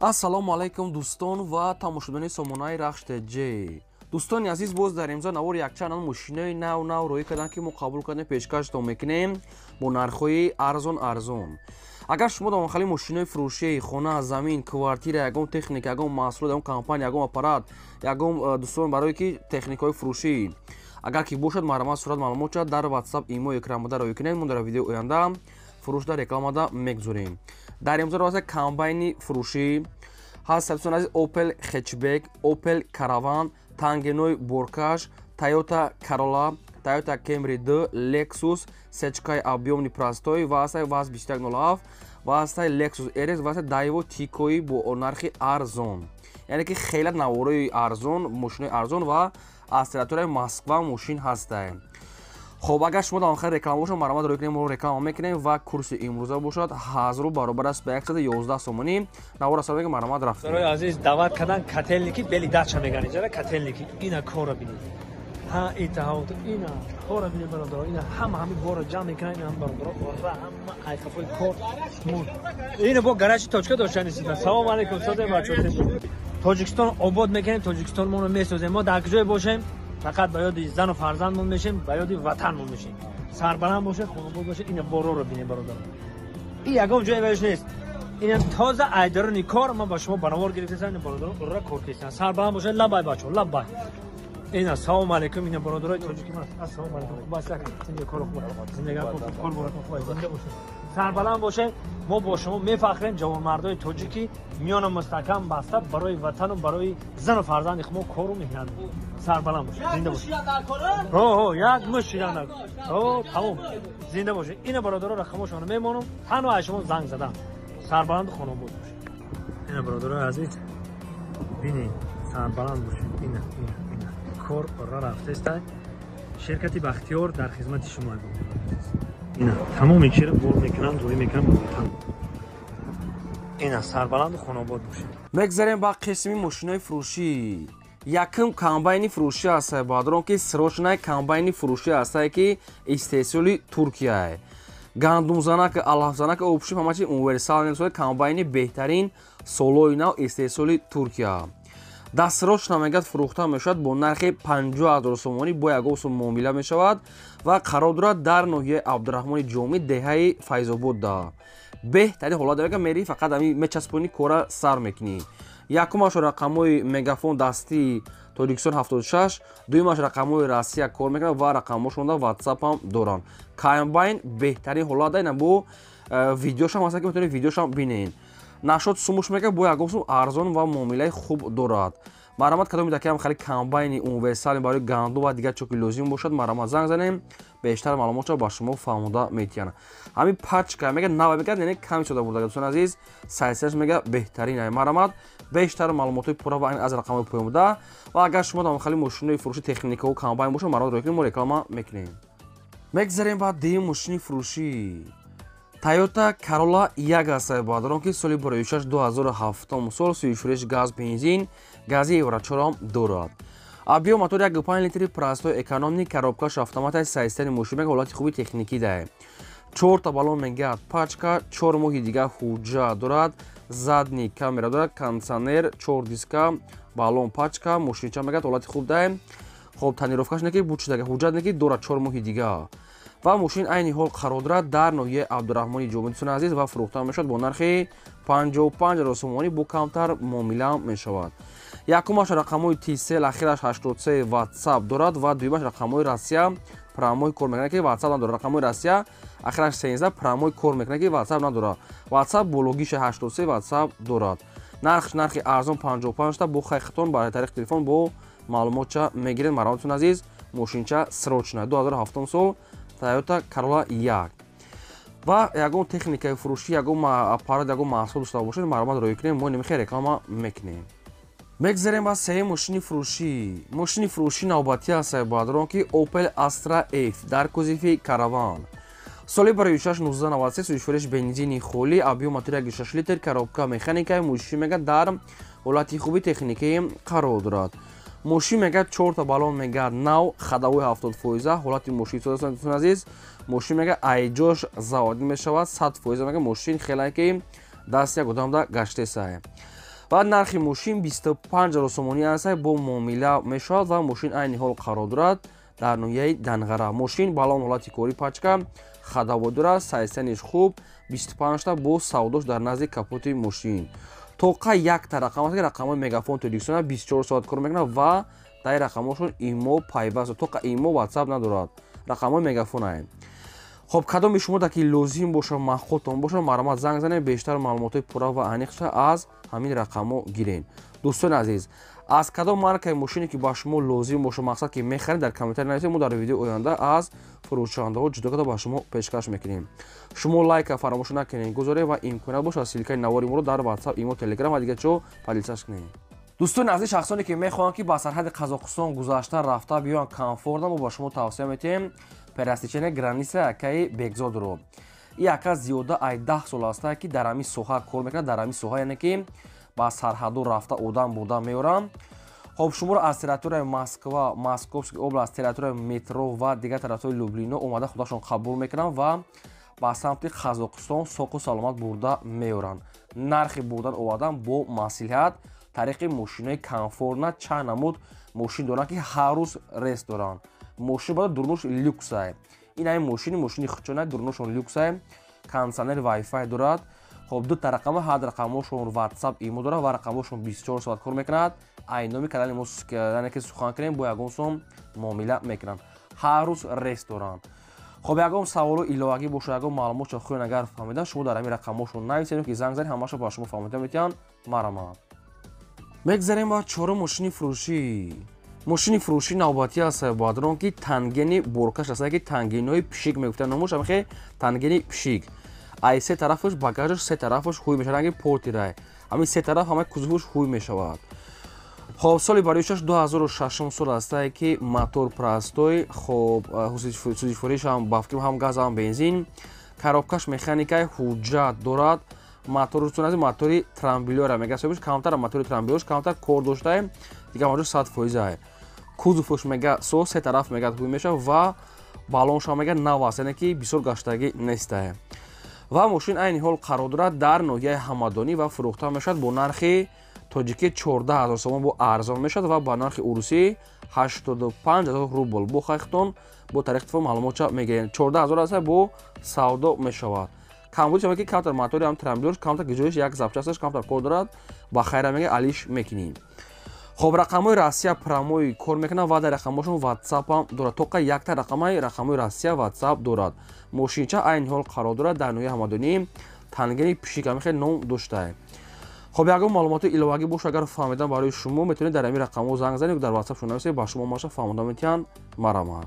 Ассалому алайкум, дӯстон ва тамошобинони сомонаи Рахш ТЖ. Дӯстони азиз, боз дар имзо навор якчанд мошинои нав нав роӣ карданд, ки мо қабул кардем, пешкаштон мекунем бо нархҳои арзон арзон. Агар шумо дар хали мошинои фурӯшии хона, замин, квартира, ягон техника, ягон маҳсулот, ягон компания, ягон аппарат, ягон дӯстон, барое ки техникаҳои фурӯшӣ агар ки бошад, марҳамат, сурат, маълумот шад дар WhatsApp, имо, экранбуда роӣ кунед. Мо дар видеои оянда фурӯшда рекламада мегузорем. Дар имзо раваса комбайни фурӯшӣ ҳаст, дӯстони азиз: Opel Hatchback, Opel Caravan, тангеной боркаш, Toyota Corolla, Toyota Camry 2, Lexus сечкаи объёмный простой ва ҳастай ВАЗ 2107 ва ҳастай Lexus RX ва ҳастай Daewoo Tico бо нархи арзон. Яъне ки хеле наворои арзон, мошинои арзон ва аз территорияи Москва мошин ҳастай. Хоб, агар шумо дар охири реклама бошад, марҳамат, рӯй кунем, мо реклама мекунем. Ва курси имрӯза бошад 1000 баробар аст ба 111 сомонӣ. Навора сар мекунем, марҳамат, рафтем. Барои азиз даъват кардан Котельники, бели дача меган иҷара Котельники. Ина кора бинед, ҳа, ита ина кора бинед, бародаро. Ина ҳама ҳами бора ҷамъ мекунан. Ина бародаро, ора ҳама айқафои кор. Ина бо гаражи точка доштани. Салом алейкум, соде бачо. Тоҷикистон обод мекунем, Тоҷикистон моно месозем. Мо дар куҷое бошем, фақат ба ёди зану фарзандмон мешем, ба ёди ватанмон мешем. Сарбаланд бошед, хонобод бошед. Ина бороро бинед, бародар, и ягон ҷое ваиш нест. Ина тоза айдарони кор ман ба шумо банавор гирифтасам. Ина бародарон ура кор кестан. Сарбаланд бошед. Лабай, бачо, лабай. Ина, салому алейкум. Ина бародарои тоҷики ман, ассалому алейкум. Хуб аст, зинда, кор хуб, зиндагӣ хуб, кор боракон хуб, зинда бошед, сарбаланд бошед. Мо бо шумо мефахрем, ҷавонмардои тоҷики миёна мустаҳкам баста барои ватану барои зану фарзанди хумо кору меҳнат. Сарбаланд бошед, зинда бошед. Ҳо, як муш шидан, ҳо, тамом. Зинда бошед. Ина бародаро, рақамошонро мемонам, танҳо аз шумо занг задам. Сарбаланду хонобод бошед. Ина, бародарои азиз, бинед, сарбаланд бошед. Ина, ина, ина кор ора рафтеста. Ширкати Бахтиёр дар хизмати шумо. Ина тамоми чиро бор мекунам, ҷоӣ мекунам ба ватан. Ина, сарбаланду хонобод бошед. Мегзарем ба қисми мошинои фурӯшӣ. Якум комбайни фурӯшӣ ҳастае, бародарон, ки срочный комбайни фурӯшӣ ҳастае, ки истеҳсоли Туркияе. Гандумзанак, алафзанак, обшиб, ҳама чи универсал, комбайни беҳтарин, солои нав, истеҳсоли Туркия. Дастсрочно мегӯяд, фурӯхта мешавад бо нархи 50 000 сомонӣ, бо ягон сум муомила мешавад ва қарор дорад дар ноҳияи Абдураҳмони Ҷомӣ, деҳаи Файзободда. Беҳтарин ҳолат мега, мери, фақат ами мечаспонӣ, кора сар мекунӣ. Якумаш рақамҳои Мегафон дастии Тоҷикистон 76, дуюмаш рақамҳои Россия кор мекунад ва рақамҳошонда Ватсапам доранд. Комбайн беҳтарин ҳолат ина, бо видеошам ҳаста, ки метавонед видеошам бинед. Нашод сумуш мека, бо ягон сум арзон ва муомилаи хуб дорад. Марҳамат, кадоми дакиам хали комбайни универсали барои гандум ва дигар чо ки лозим бошад, марҳамат, занг занем, бештар маълумотро ба шумо фаҳмода метиҳанд. Ҳамин пачка мега нава, мега, яъне ками сода бурда. Дӯстони азиз, сайсияш мега беҳтарин. Марҳамат, бештар маълумотҳои пурра ва аз рақамҳои поён буда. Ва агар шумо дар хали мошинои фурӯши, техникаву комбайн бошад, марҳамат, рӯй кунем, мо реклама мекунем. Мегзарем ба дуюм мошини фурӯшӣ. Toyota Corolla як ҳастае, бародарон, ки соли 2006, 2007 сол, сӯзишвориш газ, бензин, гази Евро 4 дорад. Объём мотор 1,5 литри, простой, экономный, коробкаш автомат, сайстани мошин мега ҳолати хуби техникӣ дае. Чорта баллон мегӯяд пачка, 4 моҳи дига ҳуҷҷат дорад, задний камера дорад, кондитсионер, чор диска, баллон пачка, мошинча мегӯяд ҳолати хуб дае. Хоб, тонировкаш неки буд шудага, ҳуҷҷат неки дорад 4 моҳи дига. Ва мошин айни ҳол қарор дорад дар ноҳияи Абдураҳмони Ҷомӣ, дӯстони азиз, ва фурӯхта мешавад бо нархи 55 000 сомонӣ, бо камтар муомила мешавад. Якумаш рақамҳои Tcell, ахираш 83, WhatsApp дорад ва дуюмаш рақамҳои Россия, прямой кор мекунад, ки WhatsApp надорад. Рақамҳои Россия, ахираш 13, прямой кор мекунад, ки WhatsApp надорад. WhatsApp бологиша 83, WhatsApp дорад. Нархш нархи арзон, 55 та, бо хайхатон ба тариқи телефон бо маълумотча мегиред. Марҳаматон, азиз, мошинча срочно, 2007 сол, Toyota Corolla 1. Ва ягон техникаи фурӯшӣ, ягон аппарат, ягон маҳсул дошта бошед, марҳамат, рӯй кунем, мо немихе реклама мекунем. Мегзарем ба сеюм мошини фурӯшӣ. Мошини фурӯшӣ навбатӣ ҳастае, бародарон, ки Opel Astra F дар кузови Caravan, соли 2006, 1993, сӯзишвориш бензини холӣ, объём мотор 1,6 литр, коробка механика. Мошин мега дар ҳолати хуби техникӣ қарор дорад. Мошин мега чорта баллон мега нав, ходовой 70 фоиза, ҳолати мошин дӯстони азиз. Мошин мега айҷош заводӣ мешавад 100 фоиза. Мега мошин хеле ки даст як одамда гаштесае. Ва нархи мошин 25 000 сомонӣ аст, бо муомила мешавад ва мошин айни ҳол қарор дорад дар ноҳияи Данғара. Мошин балон ҳолати кори пачка, хадавой дорад, сайсаниш хуб, 25та бо савдош дар назди капоти мошин. Тоқа якта рақам аст, ки рақамҳои Мегафон Тоҷикистон 24 соат кор мекунад ва дар рақамҳошон имо пайваст. Тоқа имо, WhatsApp надорад. Рақамҳои Мегафон ай. Хоб, кадоми шумо да ки лозим боша, маъқултон боша, марҳамат занг занед, бештар маълумотҳои пурра ва аниқша аз ҳамин рақамҳо гирем. Дӯстони азиз, аз кадом маркаи мошине ки ба шумо лозим боша, мақсад ки мехаред, дар комментарий нависед, мо дар видеои оянда аз фурӯшандаҳо ҷудо карда ба шумо пешкаш мекунем. Шумо лайка фаромӯш накунед, гузоред ва имконият бошад ссылка и навори моро дар WhatsApp, имо, Telegram ва дигар ҷо поделиться кунед. Дӯстони азиз, шахсоне ки мехоҳанд ки ба сарҳади Қазоқистон гузашта рафта биёянд комфортно, мо ба шумо тавсия метиҳем пересечение граница акаи Бекзодро. И ака зиёда ай 10 сол аста ки дар ҳамин соҳа кор мекунад, дар ҳамин соҳа, яъне ки ба сарҳадо рафта одам бурда меорам. Хоб, шуморо аз территорияи Москва, Московский област, территорияи метро ва дигар тарафҳои Люблино омада худашон қабул мекунанд ва ба самти Қазоқистон соқу саломат бурда меоранд. Нархи бурдан овардан бо маслиҳат, тариқи мошинои комфортно, чанд намуд мошин доранд ки ҳар рӯз рейс доранд. Мошин бада дурнуш люксай. Ин ҳамин мошини хучонай, дурнушон люксай, кондиционер, вайфай дорад. Хоб, ду та рақама, ҳар рақамҳошон WhatsApp, имо дорад ва рақамҳошон 24 соат кор мекунад. Ай номи канали мо, яъне ки сухан кунем, бо ягон сом муомила мекунанд. Ҳар рӯз рейс доранд. Хоб, ягон саволу иловагӣ бошад, ягон маълумотшо хоҳед агар фаҳмидан, шумо дар ҳамин рақамҳошон нависед ки занг занед, ҳамаашо ба шумо фаҳмида метиҳанд. Марҳамат. Мегзарем ба чорум мошини фурӯшӣ. Мошини фурӯшӣ навбатӣ аст, бадрон ки тангени боркаш аст, ки тангинои пишик мегуфтанд номуш, ҳамихе тангени пишик. Ай се тарафаш багажаш, се тарафаш ҳуй мешавад, ранги портирай. Ҳамин се тараф ҳамаи кузоваш ҳуй мешавад. Хоб, соли бароишаш 2006 сол аст, ки мотор простой, хоб, сӯзишвориш ҳам ба фикрам ҳам газ ҳам бензин, коробкаш механикаи, ҳуҷҷат дорад. Мотори мотори трамблёра мега, соҳибаш камтар мотори трамблёрш камтар кор доштаем, дигар маҷо 100% ай. Кузоваш мега со се тараф мега ҳуй мешавад ва балоншам мега нав аст, яъне ки бисёр гаштагӣ нестае. Ва мошин айни ҳол қарор дорад дар ноҳияи Ҳамадонӣ ва фурӯхта мешавад бо нархи тоҷикӣ 14 000 сомон, бо арзон мешавад ва ба нархи урусӣ 85 000 рубл. Бо хайхтон бо тариқи телефон маълумотша мегирем. 14 000 аст, бо савдо мешавад. Камбуди шава ки камтар мотори ҳам трамблёрш камтар гиҷоиш як запчасташ камтар кор дорад, ба хайра мега алиш мекунем. Хоб, рақамҳои Россия прямой кор мекунад ва дар рақамҳошон WhatsApp ҳам дорад. Тоқа якта рақамаи рақамҳои Россия WhatsApp дорад. Мошинча айни ҳол қарор дорад дар ноҳияи Ҳамадонӣ, тангени пишик ҳамихел ном доштае. Хоб, ягон маълумоти иловагӣ боша агар фаҳмидан барои шумо, метавонед дар ҳамин рақамҳо занг занед, дар WhatsApp шон нависед, ба шумо маша фаҳмонда метиҳанд. Марҳамат.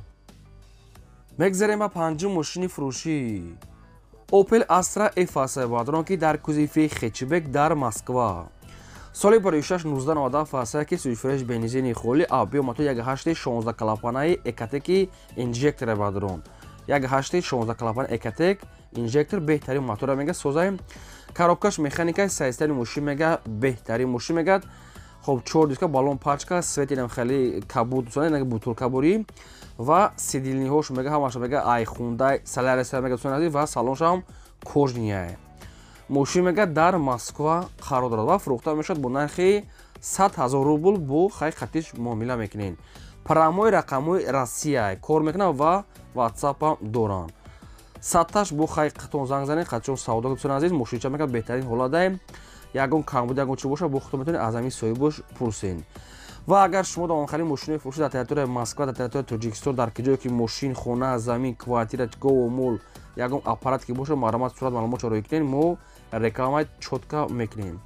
Мегзарем ба панҷум мошини фурӯшӣ. Opel Astra F аст, бадрон ки дар кузови хэтчбек дар Москва. Соли бароишаш 1997 аст, ки сӯзишвориш бензини холи, объём мотор 1.8 16 клапанаи Ecotec инжектор, бадрон. 1.8 16 клапан Ecotec инжектор беҳтарин мотора мега созаем. Коробкаш механикаи, сайстани мошин мега беҳтарин мошин мегад. Хоб, чор диска, балон пачка, светинам хеле кабуд, дӯстон, бутулкабурӣ ва сидильниҳош мега ҳамаша мега ай Хундай Солярис мега, дӯстони азиз, ва салоншам кожаный. Мошин мега дар Москва қарор дорад ва фурӯхта мешавад бо нархи 100 000 рубл, бо хай хатиш муомила мекунед. Прямой рақамҳои Россия кор мекунад ва WhatsApp ҳам доранд. Садташ бо хай қатон занг занед, қатчон савдо, дӯстони азиз, мошинча мега беҳтарин ҳолатае. Ягон камбуд, ягон чӣ боша, бо худтон метавонед аз ҳамин соҳибош пурсед. Ва агар шумо дар онхали мошинои фурӯшӣ дар территорияи Москва, дар территорияи Тоҷикистон, дар ки ҷое ки мошин, хона, замин, квартира, гову мол, ягон аппарат ки боша, марҳамат сурат маълумотшо роӣ кунед, мо рекламаи чётко мекунем.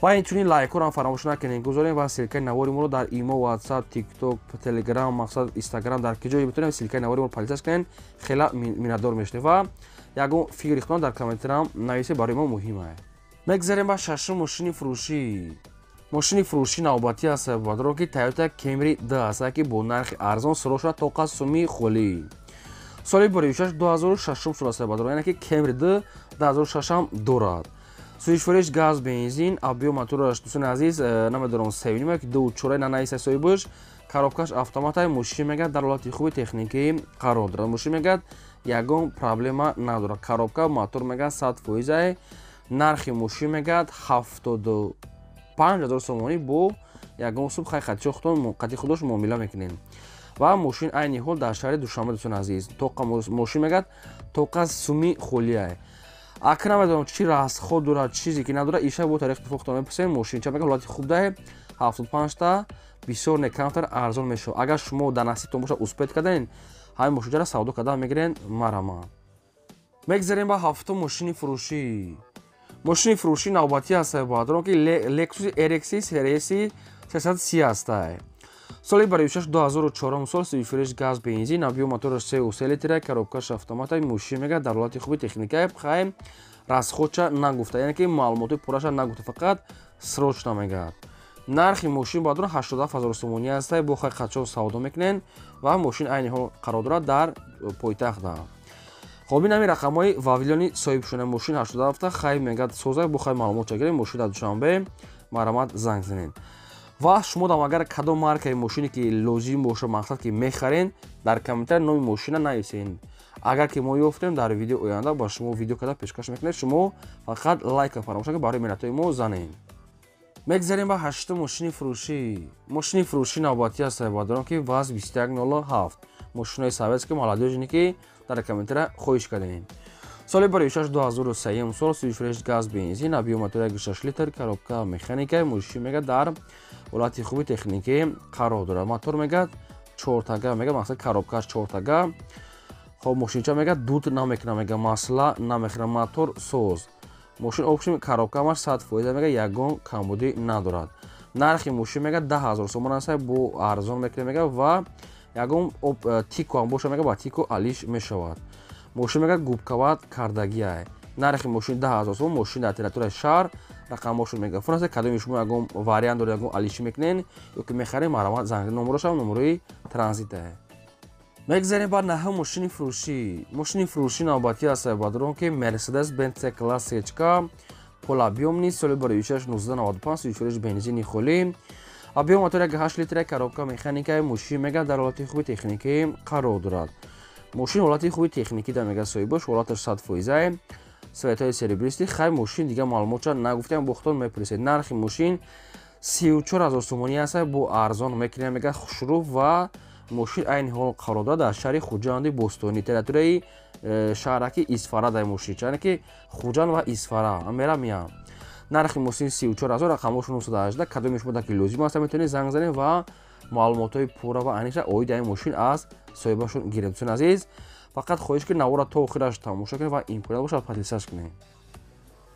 Ва инчунин лайкҳоро ҳам фаромӯш накунед, гузорем ва ссылка и навори моро дар имо, WhatsApp, TikTok, Telegram, мақсад Instagram, дар ки ҷое метавонед ссылка и навори моро поделиться кунед, хела миннатдор мешавем ва ягон фикри худтон дар комментарам нависед, барои мо муҳим аст. Мегзарем ба шашум мошини фурӯшӣ. Мошини фурӯшӣ навбатӣ аст, бадрон ки Toyota Camry 2 аст, ки бо нархи арзон сиро шуда тоқа суми холӣ. Соли бароишаш 2006 сол аст, бадрон, яъне ки Camry 2 2006 ҳам дорад. Сӯзишвориш газ, бензин, объём мотораш, дӯстони азиз, намедонам 3.5 ки 2.4 нанаиса соҳибаш, коробкаш автоматай, мошин мегад дар ҳолати хуби техникӣ қарор дорад. Мошин мегад ягон проблема надорад. Коробка, мотор мегад 100%. Нархи мошин мегад 75 5000 сомонӣ бо ягон суб хай хатчо худтон қати худош муомила мекунем. Ва мошин айни ҳол дар шаҳри Душанбе, дӯстони азиз. Тоқа мошин мегӯяд тоқа суми холияй. Ака намедонам чӣ расход дорад, чизе ки надорад, иша бо тариқи телефон мепурсем. Мошинча мегӯяд ҳолати хуб дае, 75та бисёр не камтар арзон мешавад. Агар шумо дар насибтон бошад успеть карден, ҳамин мошинчаро савдо карда мегирен марама. Мегзарем ба ҳафтум мошини фурӯшӣ. Мошини фурӯшӣ навбатӣ ҳастае баъдрон ки Lexus RX серияси 330 ҳастае. Соли барои 2004 сол, сифреш газ бензин, объем мотораш 3,3 литра, коробкаш автомата, мошин мега дар ҳолати хуби техникае, хай расходча нагуфта, яъне ки маълумоти пурраша нагуфта, фақат срочно мегӯяд. Нархи мошин баъдрон 87000 сомонӣ ҳастае, бо хай хатчо савдо мекунен ва мошин айни ҳол қарор дорад дар пойтахта. Хоб ин ҳамин рақамҳои вавилони соҳибшуна мошин 87 хай мегӯяд соза, бо хай маълумотча гирем, мошин дар Душанбе, марҳамат занг занед. Ва шумо дам агар кадом маркаи мошине ки лозим боша, мақсад ки мехарен, дар комментар номи мошина нависен. Агар ки мо ёфтем, дар видео оянда ба шумо видео карда пешкаш мекунем. Шумо фақат лайка фаромӯш накунед, барои меҳнатҳои мо занед. Мегзарем ба ҳаштум мошини фурӯшӣ. Мошини фурӯшӣ навбатӣ ҳастае баъдорон ки ВАЗ 2107, мошинои советский молодёжный ки дар комментара хоҳиш кардем. Соли барои 2003 сол, сифреш газ бензин, объем мотор 1,6 литр, коробка механика, мошин мега дар ҳолати хуби техникӣ қарор дорад. Мотор мегӯяд чортага, мега мақсад коробкаш чортага. Хоб мошинча мегӯяд дуд намекунад, мега масла намехӯрад, мотор соз. Мошин общем коробкамаш 100% мега ягон камбудӣ надорад. Нархи мошин мега 10000 сомон аст, бо арзон мекунад мега ва ягон тико ҳам боша мега ба тико алиш мешавад. Мошин мега губкават кардагиай. Нархи мошин 10000 сомон, мошин дар территорияи шаҳр, рақамҳошон мегафон аст. Кадоми шумо ягон вариант доред, ягон алишӣ мекунен ё ки мехарем, марҳамат занг, номерошам номерои транзитае. Мегзарем ба наҳум мошини фурӯшӣ. Мошини фурӯшӣ навбатӣ аст баъдрон ки Mercedes Benz C-Class CK полуобъёмный, соли барои 1995, сифреш бензини холӣ, объем мотор 1,8 литра, коробка механика, мошин мега дар ҳолати хуби техникӣ қарор дорад. Мошин ҳолати хуби техникӣ да мега соҳибаш, ҳолаташ 100%, светҳои серебристый. Хай мошин дига маълумотча нагуфтем, бо худтон мепурсед. Нархи мошин 34000 сомонӣ аст, бо арзон мекунем мега хушрӯ ва мошин айни ҳол қарор дорад дар шаҳри Хуҷанди Бостонӣ, территорияи шаҳраки Исфара дар мошин, яъне ки Хуҷанд ва Исфара мера миям. Нархи мошин 34000, рақамҳош 918. Кадоми шумо ки лозим аст, метавонед занг занед ва маълумотҳои пурра ва аниқша оиди ин мошин аз соҳибашон гиред. Дӯстони азиз, фақат хоҳиш ки навора то охираш тамошо кунед ва имконият бошад подписаться кунед.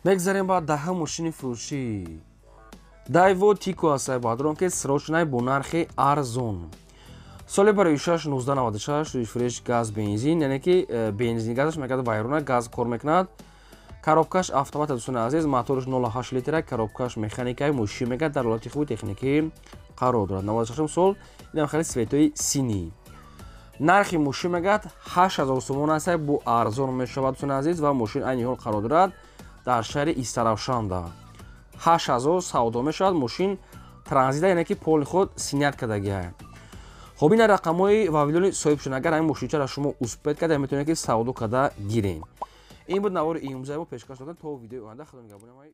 Мегзарем ба даҳум мошини фурӯшӣ. Дайво Тико аст баъдрон ки срочный бо нархи арзон. Соли барои 1996, фреш газ бензин, яъне ки бензин газаш мегӯяд вайрона, газ кор мекунад. Коробкаш автомат, дӯстони азиз, мотораш 0,8 литра, коробкаш механика, мошин мегӯяд дар ҳолати хуби техникӣ қарор дорад. 96 сол, инам хеле светои синий. Нархи мошин мегӯяд 8000 сомон аст, бо арзон мешавад, дӯстони азиз, ва мошин айни ҳол қарор дорад дар шаҳри Истаравшанда. 8000 савдо мешавад, мошин транзита, яъне ки поли худ снять кардагиа. Хоб ин рақамҳои вавилони соҳиб шуд. Агар ҳамин мошинчаро шумо успеть карда, метавонед ки савдо карда гирен. Ин буд навори имрӯзаи мо пешкаш додем. То видеои оянда Худо нигаҳбони.